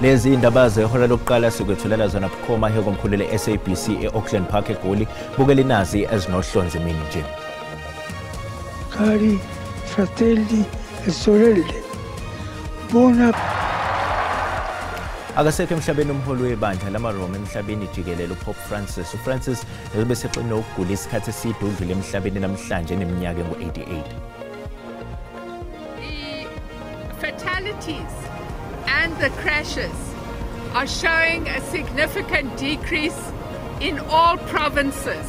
Lezi indaba zehora lokuqala sikwethulela zona bukhoma hekomkhulu le-SABC e-Auckland Park eGoli. Bukela inazi ezinohlonze emini nje. Cari fratelli e sorelle, buona. Akasekho emhlabeni umholi webandla lamaRoma emhlabeni jikelele uPope Francis. UFrancis ubesexinwe ukugula isikhathi eside, udlule emhlabeni namhlanje eneminyaka engu-88. The fatalities and the crashes are showing a significant decrease in all provinces.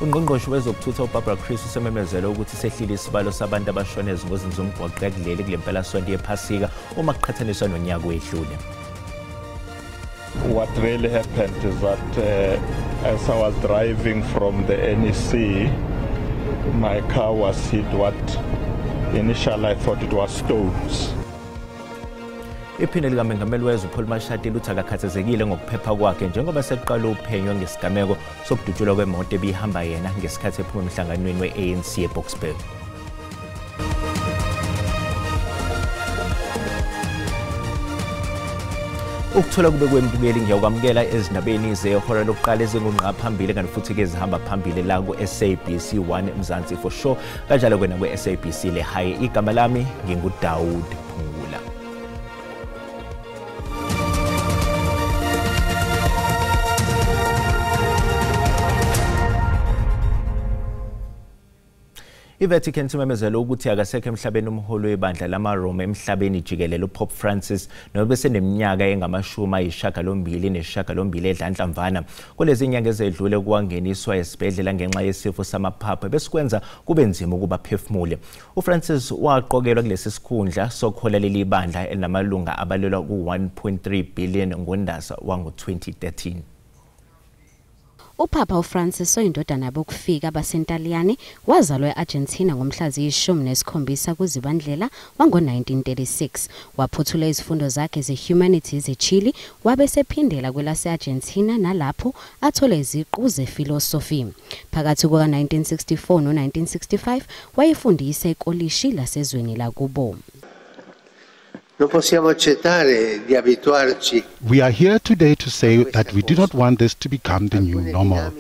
Ungqongqoshe wezokuthutha uBarbara Creecy usememezele ukuthi sehlile isibalo sabantu abashone ezingozini zomgwaqo kuleli kule mpelasonto yePhasika uma kuqhathaniswa nonyaka wedlule. What really happened is that as I was driving from the NEC, my car was hit what initially I thought it was stones. Iphini likamengameli wezwe uPaul Mashatile uthi akakhathazekile ngokuphepha kwakhe njengoba sekuqala uphenyo ngesigameko sokudutshulwa kwemoto ebihamba yena ngesikhathi ephuma emhlanganweni we-ANC eBoksburg. Ukuthola kube kwembukeli, ngiyakwamukela ezindabeni zehora lokuqala ezingungqa phambili kanti futhi-ke zihamba phambili la ku-SABC 1 Mzansi for sure, kanjalo kwena kwe-SABC Lehae. Igama lami nginguDawood Phungula. I-Vatican simemezele ukuthi akasekho emhlabeni umholi webandla lamaRoma emhlabeni jikelele uPope Francis nobeseneminyaka engama-98 edlanhlamvana. Kulezi nyanga ezedlule kwangeniswa esibhedlela ngenxa yesifo samaphaphu besikwenza kube nzima ukuba phefumule. UFrancis waqokelwa kulesi sikhundla sokuhola leli bandla elinamalunga abalelwa ku-1.3 billion ngoNdasa wango-2013. UPapa uFrancis oyindodana bokufika baseNtaliyane wazalwa e-Argentina ngomhla ziyi-17 kuZibandlela wango-1936. Waphothula izifundo zakhe ze-Humanities eChile, wabe sephindela kwelase-Argentina nalapho athole iziqu zefilosofi. Phakathi kuka-1964 no-1965 wayefundisa ekolishi lasezweni lakubo. We are here today to say that we do not want this to become the new normal.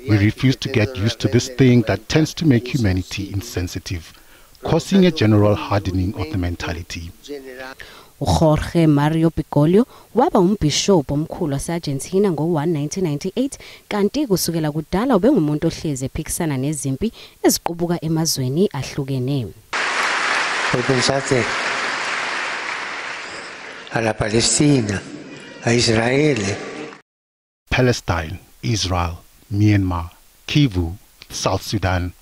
We refuse to get used to this thing that tends to make humanity insensitive, causing a general hardening of the mentality. Jorge Mario Bergoglio waba umbhishobhi omkhulu wase-Argentina ngo-1998 kanti kusukela kudala ubengumuntu ohlezi ephikisana nezimpi eziqubuka emazweni ahlukene. Pensate alla Palestina, a Israele. Palestine, Israel, Myanmar, Kivu, South Sudan.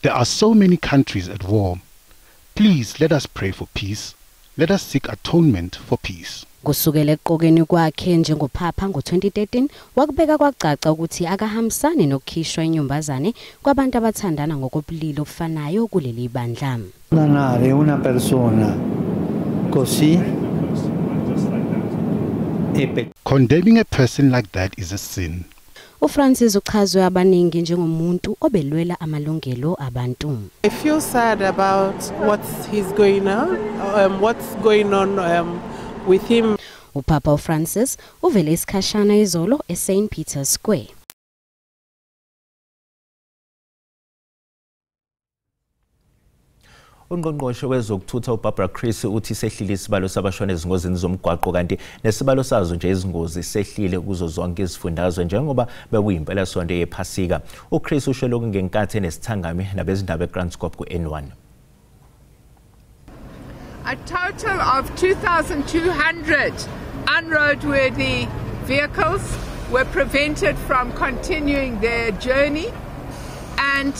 There are so many countries at war. Please let us pray for peace. Let us seek atonement for peace. Kusukela ekuqokeni kwakhe njengoPapa ngo-2013 wakubeka kwacaca ukuthi akahambisani nokukhishwa inyumbazane kwabantu abathandana ngokobulili obufanayo kuleli bandla. Condannare una persona così. Condemning a person like that is a sin. UFrancis uchazwe abaningi njengomuntu obelwela amalungelo abantu. I feel sad about what's going on, with him. UPapa uFrancis uvele isikhashana izolo eSt Peter's Square. Ungqongqoshe wezokuthutha uBarbara Creecy uthi sehlile isibalo sabashone ezingozini zomgwaqo kanti nesibalo sazo nje izingozi sehlile kuzo zonke izifundazwe njengoba bekuyimpelasonto yePhasika. UCreecy usho lokhu ngenkathi enesithangami nabezindaba eKranskop ku-N1. A total of 2,200 unroadworthy vehicles were prevented from continuing their journey. And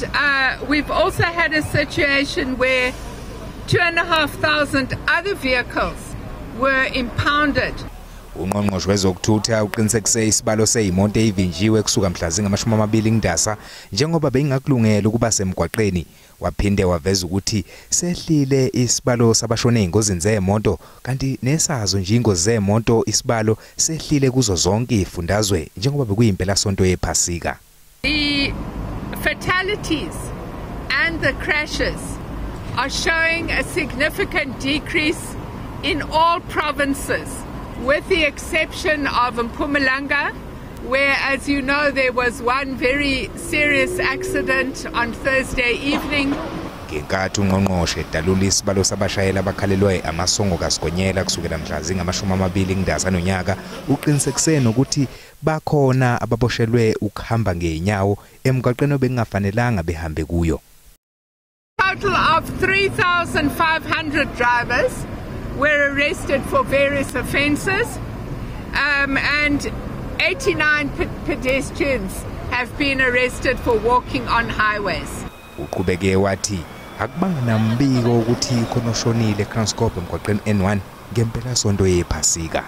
we've also had a situation where 2,500 other vehicles were impounded. Ungqongqoshe wezokuthutha uqinisekise isibalo seyimoto eyivinjiwe kusuka mhla zingama-20 Ndasa njengoba beyingakulungela ukuba semgwaqeni. Waphinde waveza ukuthi sehlile isibalo sabashone ezingozini zemoto kanti nesazo nje ingozi zemoto isibalo sehlile kuzo zonke izifundazwe njengoba bekuyimpelasonto yePhasika. The fatalities and the crashes are showing a significant decrease in all provinces, with the exception of Mpumalanga, where, as you know, there was one very serious accident on Thursday evening. Ngenkathi ungqongqoshe edalula isibalo sabashayeli abakhalelwe amasongo kaSigonyela kusukela mhla zingama-20 Ndasa nonyaka, uqinisekise nokuthi bakhona ababoshelwe ukuhamba ngeenyawo emgwaqeni obekungafanelanga behambe kuyo. Total of 3,500 drivers were arrested for various offences, and 89 pedestrians have been arrested for walking on highways. Uqhubeke wathi akubanga nambiko ukuthi khona oshonile eKranskop emgwaqeni N1 ngempelasonto yePhasika.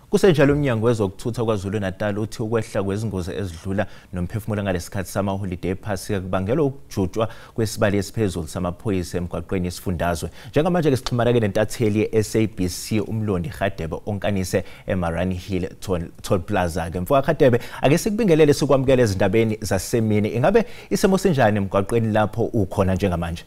Kusenjalo umnyango wezokuthutha KwaZulu-Natal uthi ukwehla kwezingozi ezidlula nomphefumulo ngalesikhathi samaholiday ePhasika kubangelwa ukujutshwa kwesibalo esiphezulu samaphoyisa emgwaqweni yesifundazwe. Njengamanje ke sixhumana-ke nentatheli ye-SABC uMlondi Hadebe onkanise eMariannhill Toll Plaza. Ke mfoka Hadebe, ake sikubingelele sikwamukele ezindabeni zasemini. Ingabe isimo sinjani emgwaqweni lapho ukhona njengamanje?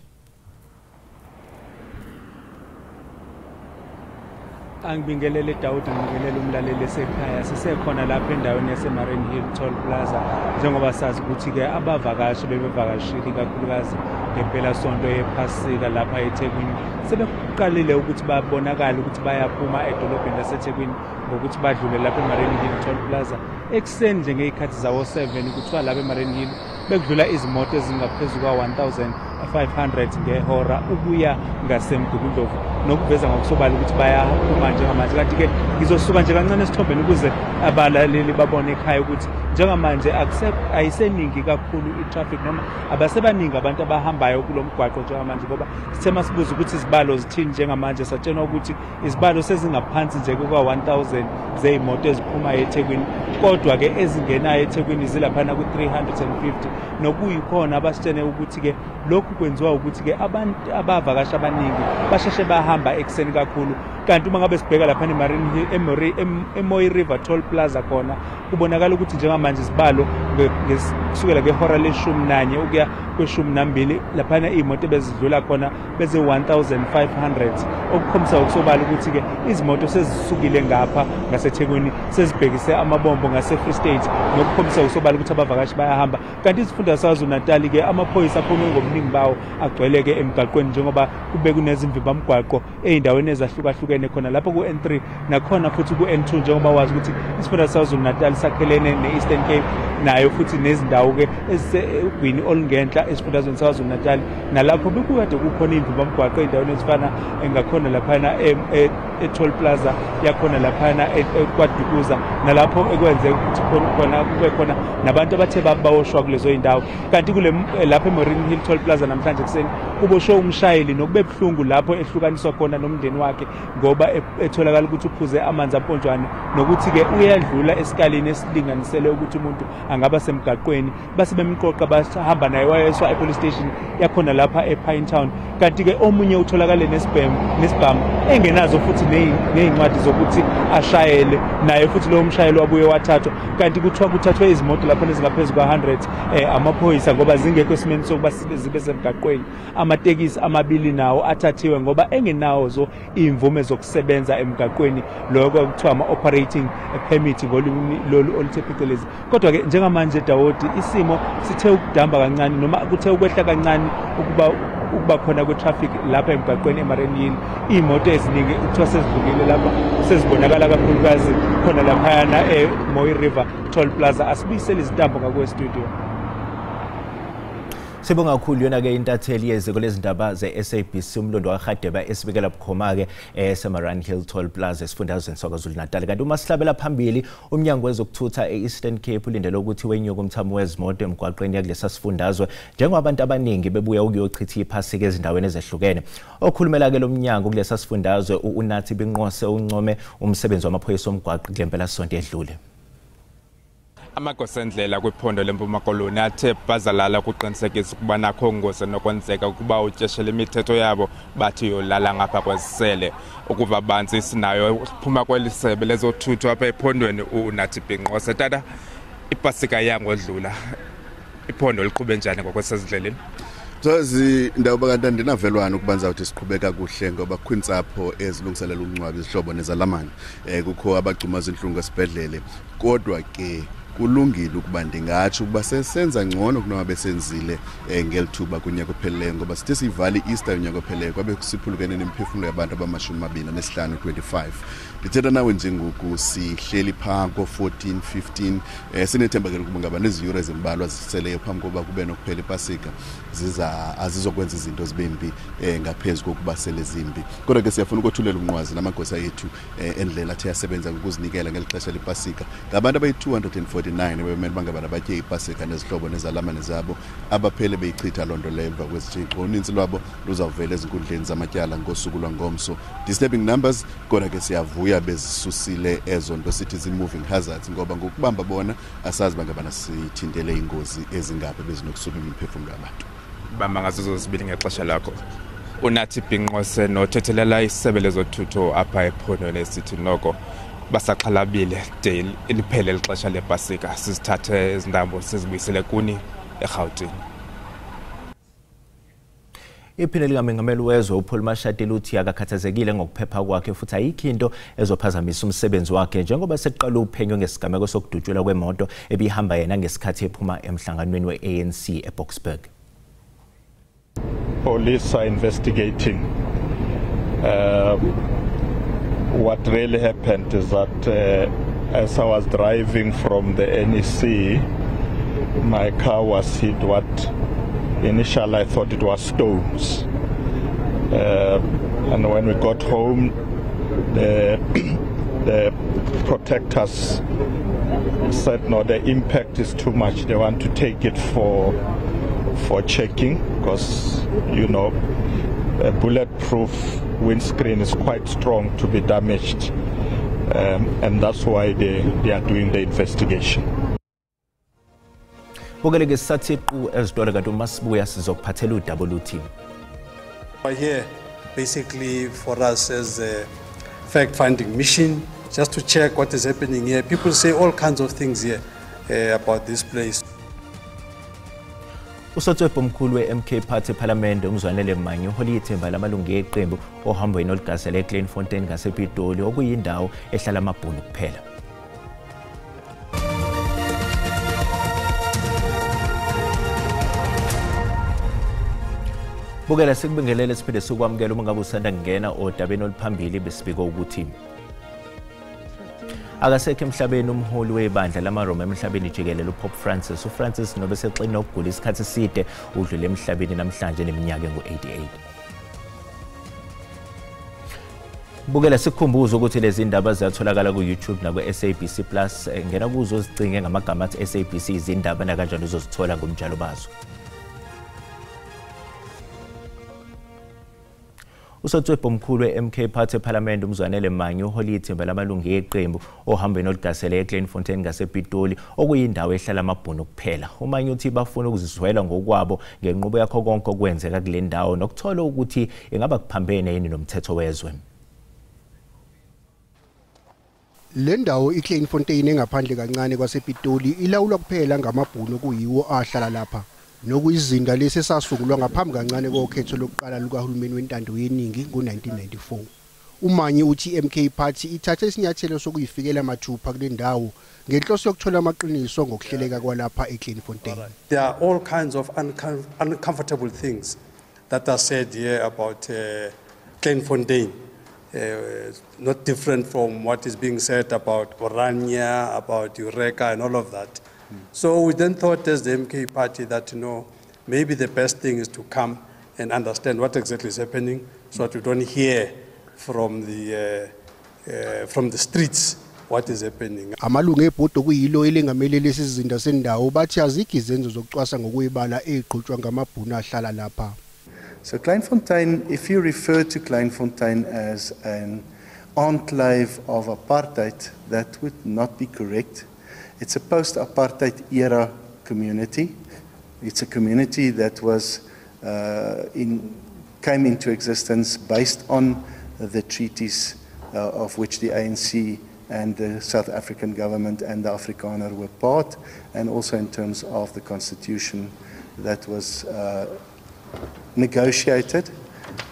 Angibingelele Dawud, ngibingelele umlaleli esekhaya. Sisekhona lapha endaweni yaseMariannhill Toll Plaza, njengoba sazi ukuthi-ke abavakashi bebevakashile ikakhulukazi ngempelasonto yePhasika lapha eThekwini sebekuqalile ukuthi babonakale ukuthi bayaphuma edolobheni laseThekwini ngokuthi badlule lapha eMariannhill Toll Plaza. Ekuseni nje ngey'khathi zawo-7 kuthiwa lapha eMariannhill bekudlula izimoto ezingaphezu kwa-1500 ngehora ukuya ngaseMgungundlovu, nokuveza ngokusobala ukuthi bayaphuma njengamanje. Kanti-ke ngizosuka nje kancane esithombeni ukuze abalaleli babone ekhaya ukuthi njengamanje ayiseningi kakhulu i-traffic, noma abasebaningi abantu abahambayo kulo mgwaqo njengamanje, ngoba sithe masibuza ukuthi izibalo zithini njengamanje, satshenwa ukuthi izibalo sezingaphansi nje kuka-1000 zey'moto eziphuma eThekwini, kodwa-ke ezingenayo eThekwini zilaphana ku-350, nokuyikhona abasitshene ukuthi-ke lokhu kwenziwa ukuthi-ke abantu abavakashi abaningi basheshe bahamba ekuseni kakhulu. Kanti uma ngabe sibheka lapha eMooi River Toll Plaza khona kubonakala ukuthi njengamanje izibalo kusukela ngehora le-11 ukuya kwe-12 laphana iy'moto ebezidlula khona beze-1500, okukhombisa ngokusobala ukuthi-ke izimoto sezisukile ngapha ngaseThekwini sezibhekise amabombo ngase-Free State, nokukhombisa ngokusobala ukuthi abavakashi bayahamba. Kanti izifunda zaKwaZulu-Natal-ke amaphoyisa aphume ngobuningi bawo agcwele-ke emgaqweni, njengoba kube kunezivimbamgwaqo ey'ndaweni ezahlukahlukene khona lapho ku-N3 nakhona futhi ku-N2, njengoba wazi ukuthi isifunda saKwaZulu-Natal sakhelene ne-Eastern Cape nayo futhi nezindawo-ke ezisegwini olungenhla esifundazweni saKwaZulu-Natal, nalapho bekukade kukhona iy'mvimbamgwaqo ey'ndaweni ezifana ngakhona laphana e-Toll Plaza yakhona laphana KwaDukuza, nalapho ekwenzeka ukuthi khona kube khona nabantu abathe baboshwa kulezo y'ndawo. Kanti kule lapha eMariannhill Toll Plaza namhlanje ekuseni kuboshwe umshayeli, nokube buhlungu lapho ehlukaniswa khona nomndeni wakhe ngoba etholakala ukuthi uphuze amanzi amponjwane, nokuthi-ke uyadlula esikalini esilinganiselwe ukuthi umuntu angaba semgaqweni. Base bemqoqa bahamba naye wayeswa e-police station yakhona lapha ePinetown. Kanti-ke omunye utholakale nesibhamu engenazo futhi ney'ncwadi zokuthi ashayele, naye futhi lowo mshayeli wabuye wathathwa. Kanti kuthiwa kuthathwe izimoto lapho ezingaphezu kwa-100 amaphoyisa ngoba zingekho esimeni sokuba zibe semgaqweni. Amatekisi amabili nawo athathiwe ngoba engenazo iy'mvume zokusebenza emgaqweni, lokho kuthiwa ama-operating permit ngolimi lolu oluthe phecelezi. Kodwa-ke njengamanje Dawodi, isimo sithe ukudamba kancane noma kuthe ukwehla kancane ukuba khona kwe-traffic lapha emgaqweni eMariannhill. Iy'moto eziningi kuthiwa sezidlulile lapha, sezibonakala kakhulukazi khona laphayana eMooi River Toll Plaza. Asibuyisele izintambo ngakwe-studio. Sibonga kakhulu yona-ke intatheli yeziko lezindaba ze-SABC uMlondi Hadebe esibikela bukhoma-ke eseMariannhill Toll Plaza esifundazweni saKwaZulu-Natal. Kanti uma sihlabela phambili, umnyango wezokuthutha e-Eastern Cape ulindele ukuthi wenyuke umthamo wezimoto emgwaqeni yakulesa sifundazwe njengoba abantu abaningi bebuya ukuyochitha iphasika ezindaweni ezehlukene. Okhulumela-ke lo mnyango kulesa sifundazwe u-Unathi Binqose uncome umsebenzi wamaphoyisa omgwaqo kule mpelasonto edlule. Amagosa endlela kwiphondo leMpuma Koloni athe bazalala ukuqinisekisa ukuba nakho ngozi nokwenzeka ukuba utyeshele imithetho yabo bathi yolala ngapha kwezisele. Ukuva banzi sinayo siphuma kweli sebe lezothutho apha ephondweni uNathi Binqose. Tata, ipasika yangodlula iphondo liqhube njani ngokwasezindleleni? Mthozi, ndawo kanti andinavelwano ukuba ndizawuthi siqhubeka kuhle ngoba kukho iintsapho ezilungiselela ukungcwaba izihlobo nezalamane, kukho abagcuma zintlungu esibhedlele, kodwa ke kulungile ukuba ndingatsho ukuba sesenza ngcono kunoba besenzile ngeli thuba kunyaka ophelileyo, ngoba sithe siyivale i-Easter unyaka ophelileyo kwabe siphulukene nemiphefumlo yabantu abama-25, 25. Ndithetha nawe njengoku sihleli phaa ko-14 15, sinethemba ke ukuba ngaba neziyure ezimbalwa ziseleyo phambi kokuba kube nokuphela ipasika ziza azizokwenza izinto zibe mbi ngaphezu kokuba sele zimbi. Kodwa ke siyafuna ukothulela umnqwazi namagosa ethu endlela athe asebenza ngokuzinikela ngeli xesha lepasika. Ngabantu abayi-249 ebemele bangabana batye ipasika nezihlobo nezalamane zabo abaphele beyichitha loo nto leyo emva kwezitshixo. Unintsi lwabo luzawuvela ezinkundleni zamatyala ngosuku lwangomso. Disturbing numbers, kodwa ke siyavuya bezisusile ezo nto sithi zii-moving hazards, ngoba ngokubamba bona asazi bangabana sithintele iingozi ezingaphi bezinokusuba imiphefumlo yabantu. Bamba ngazo zozibili ngexesha lakho. Unathi Bhinqose nothethelela isebe lezothutho apha ephondweni esithi noko basaxhalabile de liphele eli xesha lepasika. Sizithathe izintambo sizibuyisele kuni eRhawutini. Iphini likamengameli wezwe uPaul Mashatile uthi akakhathazekile ngokuphepha kwakhe futhi ayikho into ezophazamisa umsebenzi wakhe njengoba sekuqala uphenyo ngesigameko sokudutshulwa kwemoto ebihamba yena ngesikhathi ephuma emhlanganweni we-ANC eBoksburg. Police are investigating. What really happened is that as I was driving from the NEC, my car was hit what initially I thought it was stones. And when we got home, the protectors said no, the impact is too much. They want to take it for checking because, you know, a bulletproof windscreen is quite strong to be damaged, and that's why they are doing the investigation. Bukele sathi qu ezitolo kanti uma sibuya sizokuphathela udaba oluthi. We're here basically for us as a fact-finding mission, just to check what is happening here. People say all kinds of things here about this place. Usotswebhu omkhulu we-MK Party ePhalamende uMzwanele Manyi uhole ithimba lamalungu eqembu ohambweni olugasele eKleinfontein ngasePitoli okuyindawo ehlala amabhunu kuphela. Bukela sikubingelele siphinde sikwamukele uma ngabe usanda kungena odabeni oluphambili besibika ukuthi akasekho emhlabeni umholi webandla lamaRoma emhlabeni jikelele uPope Francis. UFrancis nobe sexina ukugula isikhathi eside udlule emhlabeni namhlanje neminyaka engu-88. Bukela sikukhumbuza ukuthi lezi ndaba ziyatholakala ku-YouTube naku-SABC Plus. Ngena kuzo uzicinge ngamagama athi SABC izindaba nakanjani uzozithola ngomjalo bazo. Usotswebhu omkhulu we-MK Party ePhalamende uMzwanele Manyi uhole ithimba lamalungu eqembu ohambweni olugasele eKleinfontein ngasePitoli okuyindawo ehlala amabhunu kuphela. UManyi uthi bafuna ukuzizwela ngokwabo ngenqubo yakho konke okwenzeka kule ndawo nokuthola ukuthi ingaba kuphambene yini nomthetho wezwe. Le ndawo iKleinfontein engaphandle kancane kwasePitoli ilawulwa kuphela ngamabhunu okuyiwo ahlala lapha. Nokuyizinda lesi esasungulwa ngaphambi kancane kokhetho lokuqala lukahulumeni wentando yeningi ngo-1994. UManyi uthi MK Party ithathe isinyathelo sokuyifikela mathupha kule ndawo ngenhloso yokuthola amaqiniso ngokuhleleka kwalapha eKleinfontein. There are all kinds of uncomfortable things that are said here about Kleinfontein. Not different from what is being said about Orania, about Eureka and all of that. So we then thought as the MK Party that, you know, maybe the best thing is to come and understand what exactly is happening so that we don't hear from the streets what is happening. Amalungu ebhodi okuyilo elengamele lesi sizinda sendawo bathi azikho izenzo zokucwasa ngokuyibala eziqhutshwa ngamabhunu ahlala lapha. So Kleinfontein, if you refer to Kleinfontein as an enclave of apartheid, that would not be correct. It's a post-apartheid era community. It's a community that was came into existence based on the treaties of which the ANC and the South African government and the Afrikaner were part, and also in terms of the constitution that was negotiated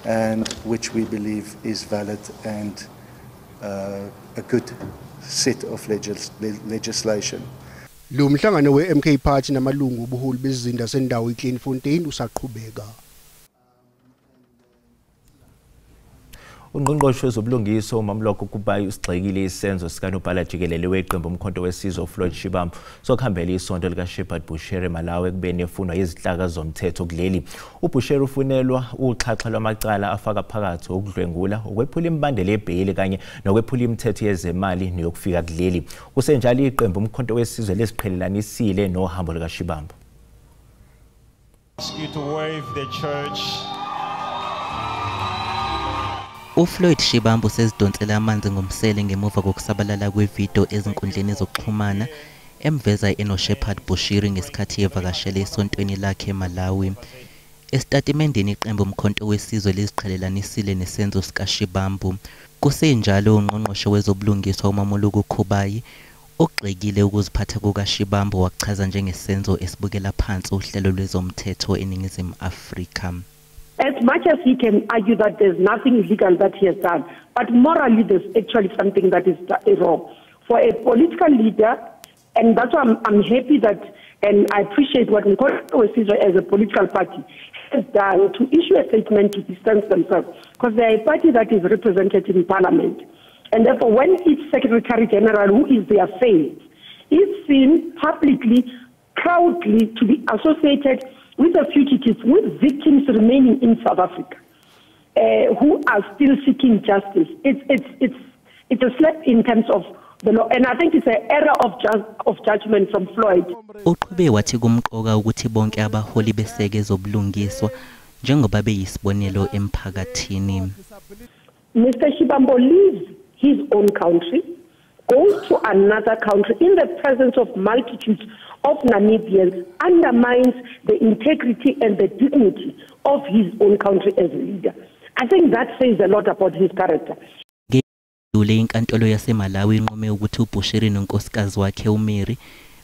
and which we believe is valid and a good set of legislation. Lo mhlangano we-MK Party namalungu obuholi bezizinda sendawo iKleinfontein usaqhubeka. Ungqongqoshe wezobulungiswa uMamloko Kubayi usigxekile isenzo sikanobhala jikelele weqembu Umkhonto weSizwe uFloyd Shibambo sokuhambela isonto likaShepherd Bushiri eMalawi ekubeni efunwa izinhlaka zomthetho kuleli. UBushiri ufunelwa uxhaxha lwamacala afaka phakathi ukudlwengula, ukwephula imibandela yebheyili kanye nokwephula imithetho yezemali neyokufika kuleli. Kusenjalo iqembu Umkhonto weSizwe lesiqhelelanisile nohambo lukaShibambo. Ask you to wave the church. UFloyd Shibambo sezidonsela amanzi ngomsele ngemuva kokusabalala kwevidiyo ezinkundleni zokuxhumana emveza enoShepherd Bushiri ngesikhathi evakashele esontweni lakhe eMalawi. Esitatimendeni iqembu Umkhonto weSizwe liziqhelelanisile nesenzo sikaShibambo. Kusenjalo ungqongqoshe wezobulungiswa uMamoloko Kubayi ogxekile ukuziphatha kukaShibambo wakuchaza njengesenzo esibukela phansi uhlelo lwezomthetho eNingizimu Afrika. As much as he can argue that there's nothing illegal that he has done, but morally there's actually something that is wrong. For a political leader, and that's why I'm happy that, and I appreciate what Umkhonto weSizwe as a political party has done to issue a statement to distance themselves, because they are a party that is represented in parliament. And therefore, when its Secretary General, who is their face, is seen publicly, proudly to be associated with the fugitives, with victims remaining in South Africa, who are still seeking justice. It's a slap in terms of the law, and I think it's an error of judgment from Floyd. Uqhube wathi kumqoka ukuthi bonke abaholi beseke zobulungiswa njengoba beyisibonelo emphakathini. Mr. Shibambo leaves his own country, goes to another country in the presence of multitudes of Namibians, undermines the integrity and the dignity of his own country as a leader. I think that says a lot about his character. Ngedlule inkantolo yaseMalawi inqume ukuthi uBushiri nonkosikazi wakhe uMary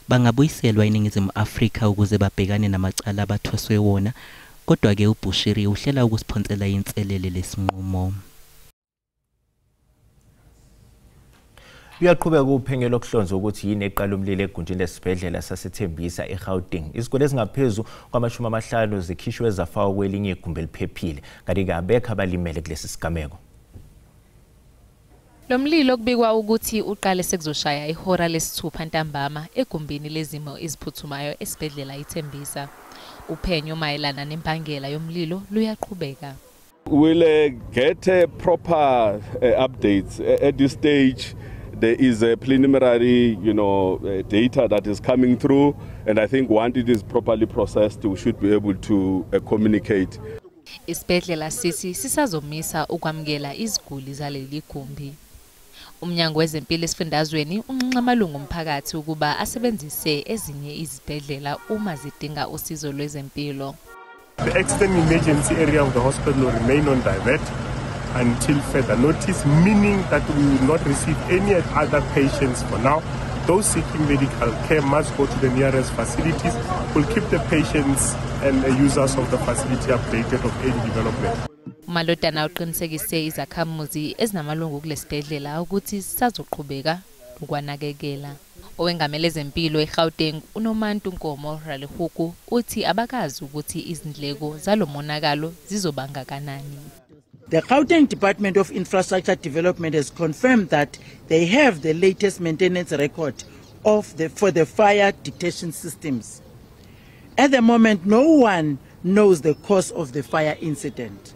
bangabuyiselwa eNingizimu Afrika ukuze babhekane namacala abathweswe wona, kodwa ke uBushiri uhlela ukusiphonsela inselele lesinqumo. Luyaqhubeka uphenyo lokuhlonza ukuthi yini eqala umlilo egunjini lesibhedlela saseThembisa eGauteng. Iziguli ezingaphezu kwama-50 zikhishwe zafakwa kwelinye igumbi eliphephile, kanti-ke abekho abalimele kulesi sigameko. Lo mlilo kubikwa ukuthi uqale sekuzoshaya ihora lesithupha ntambama egumbini lezimo eziphuthumayo esibhedlela iThembisa. Uphenyo mayelana nembangela yomlilo luyaqhubeka. We'll get proper updates at this stage. There is a preliminary, data that is coming through, and I think once it is properly processed, we should be able to communicate. Isibhedlela sithi sisazomisa ukwamukela iziguli zaleli gumbi. Umnyango wezempilo esifundazweni unxenxa amalungu omphakathi ukuba asebenzise ezinye izibhedlela uma zidinga usizo lwezempilo. The external emergency area of the hospital will remain on divert until further notice, meaning that we will not receive any other patients for now. Those seeking medical care must go to the nearest facilities. We'll keep the patients and the users of the facility updated of any development. Umalodana uqinisekise izakhamuzi ezinamalungu kulesibhedlela ukuthi sisazoqhubeka ukwanakekela. Owengamele ezempilo eGauteng uNomantu Nkomo Ralehuku uthi abakazi ukuthi izindleko zalomonakalo zizoba ngakanani. The Gauteng Department of Infrastructure Development has confirmed that they have the latest maintenance record for the fire detection systems. At the moment, no one knows the cause of the fire incident.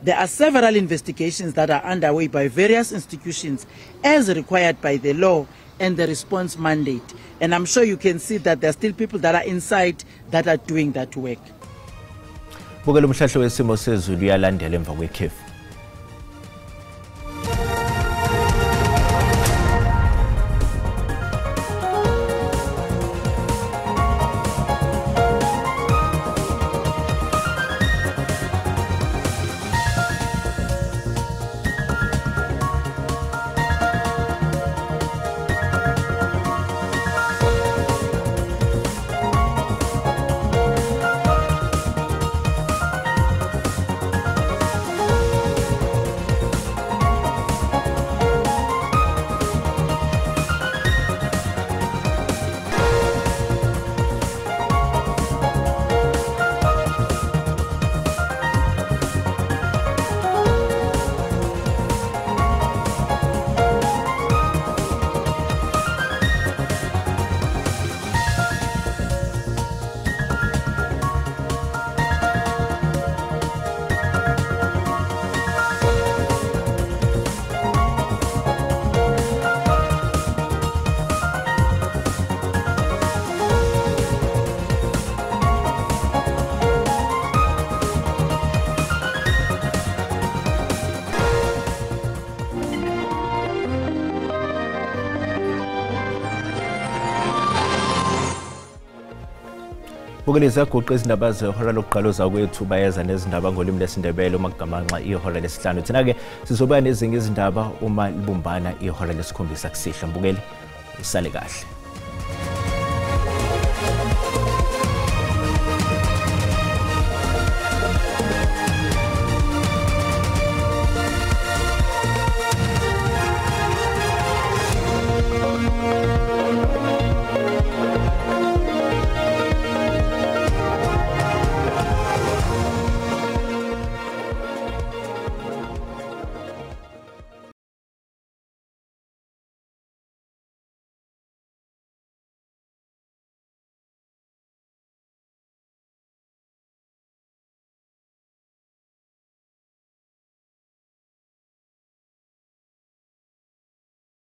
There are several investigations that are underway by various institutions as required by the law and the response mandate. And I'm sure you can see that there are still people that are inside that are doing that work. Bukela umhlahlo wesimo sezulu uyalandela emva kwekhefu. Mbukeli, ziyaguqa izindaba zehora lokuqala. Ozakwethu bayeza nezindaba ngolimi lesiNdebele uma kugamanxa ihora lesihlanu. Thina-ke sizobuya nezinye izindaba uma libumbana ihora lesikhombisa kusihlwa. Mbukeli, usale kahle.